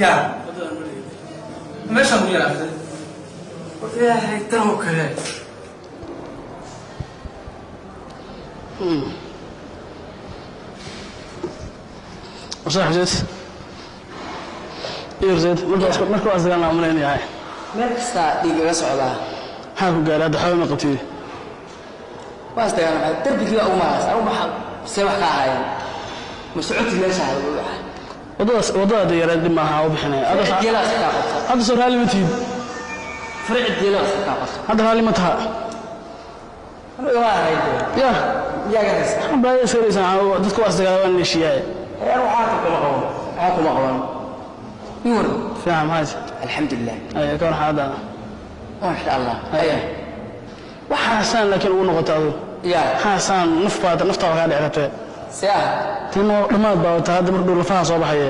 Ya meeshaan ku yaraatay ilaahay tan oo kale. Wasax Zayd iyo Zayd marka waa isdagaalna umaleynaya. Meel kasta dhiig iga socdaa. Maxaa ku gaaray hadda? Xoolo ma qabtid? Waa isdagaalamay, darbigii baa ugu maraas. Anigu maxaa see wax ka ahaayeen? Ma socotid meesha? Waddadaas, waddada hadda yareed dhib maaha u bixinaya. Faric geelaas kaa qabta. Hadda soo raalli ma tihid? Faric geelaas kaa qabta. Hadda raalli ma taha? Anigu igama ahayn dee. Ya miyaa garaysa? Maxaa baaya iska dadku waa isdagaala, waan heshiiyaaye. Anigu waxaa kuma qaban, waxaa kuma qaban ii waran. Fiican, maxaa? Alxamdulilah. Ay ka war xaaladaada? Maasha Allah. Aya. Waxaasaan laakiin ugu noqota adigu. Ya maxaasaan naf baata naftaa kaa dhici rabtee. See ah? Tinoo dhammaad baa wataa hadda, mar dhow lafaha soo baxaye.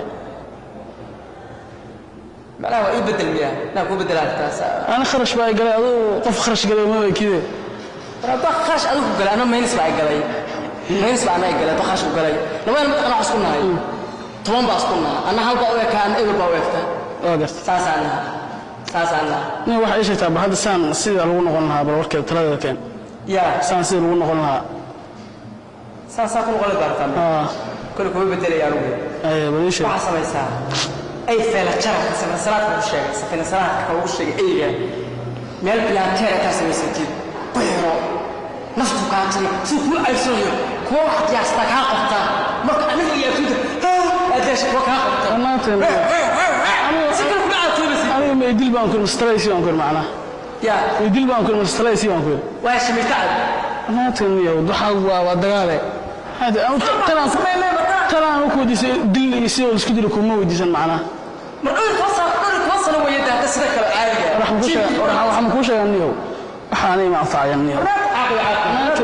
Macnaha waa ii bedel miyaa? Inaan kuu bedelaa taas. Ana kharash baa galay, adigu qof kharash galay ma ekide. War haddaa kharash adigu ku galay, ana minus baa galay, minus baa anaga galay. Hadduu kharash ku galay, labadana mataqana wax isku nahay, 10 baa isku nahay. Anna hal baa u ekaa, anna eber baa u egta. Waa garta. Saasaan nahay, saasaan nahay. Nin waxaa ii sheegtaa ba hadda saan sida lagu noqon lahaa, bal warkeeda taladeeda keen. Ya saan sida lagu noqon lahaa. Saasaa ku noqon doontaa. Kole kuma bedelaya anigu. Ay bal ii sheeg. Waxaa samaysaa ay feela jarabka safina salaadka ku sheegay, safina salaadka ka ugu sheegay eyga meel bilaateer intaa samaysatid ku xiro, naftu kaa jari siduu kuu caybsanayo. Kuwa waxaad qiyaastaa kaa qabta marka aniga iyo adduunka aad leesha kuwa kaa qabta. Dhammaanteen. Si kale kuma caatoobaysid. Aniga ma idil baan ku yiri, mastalaysi baan ku yiri macnaha. Ya idil baan ku yiri, mastalaysi baan ku yiri. Waa shamiita cad. Dhammaanteen iyo waxaa waa dagaale. Hada tanaan ku weydiisay dil iyo sidoo isku dilo kuma weydiisan macnaha. Mar dhowr iyo toban sano, dhowr iyo toban sano weeye daata sida kale caadiga. Waxaan kuu sheegaa niyow, waxaanay ma anfacayaan niyow. Caaqil caaqil.